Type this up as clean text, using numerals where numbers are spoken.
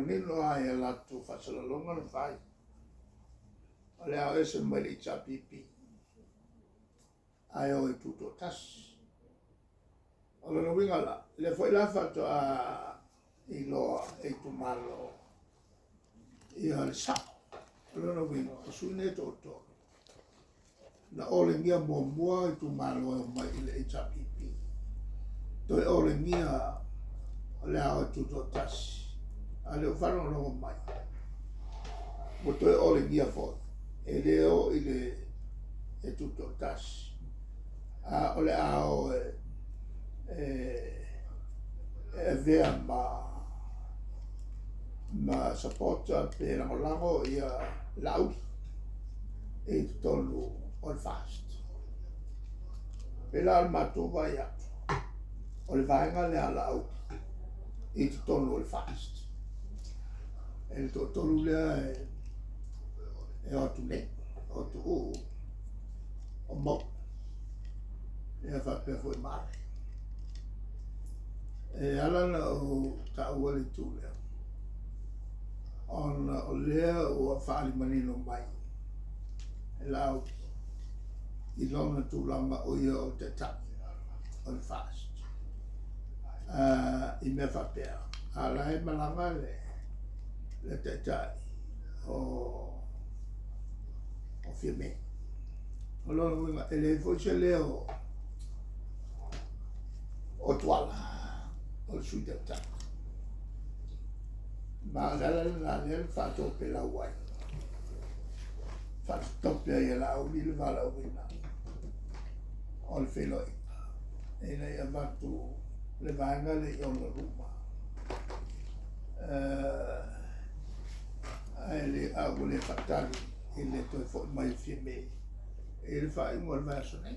manino lava i a latou faasalalauga na fai, o le a o ese mai le HRPP ae o e tutoatasi. O lona uiga la, lea foi la faatoa iloa e itumalo ia le sao. O lona uiga, o sui nei e toatolu, na olegia muamua itumalo e omai i le HRPP, toe olegia o le a o e tutoatasi, a o lea ua faalogologo mai, ua toe olegia foi, e le o i le e tutoatasi, a o le a o e avea ma supporter pe lagolago ia Laauli i totonu o le FAST. E pei la o le matou vaai atu, o le vaega lea a Laauli i totonu o le FAST. E le toatolu lea e o atu nei, o Tuuu, o Mauu, ia faapea foi ma Ale. E ala ona ou taua le itu lea, ona o lea ua faaali manino mai e Laauli i lona tulaga o ia o le Taitai o le FAST i mea faapea, a o la e malaga le Taitai o Fiame. O lona uiga, e leai foi se leo o Tuala, o le Sui Taitai. Ma o le ala lena lea na faatopelau ai, faatope ai e Laauli le valaauina o le feiloaiga ina ia avatu le vaega lea i ona luma. Ae le, a ua le faatali i le toe foi mai o Fiame i le faaiuga o le vaiaso nei.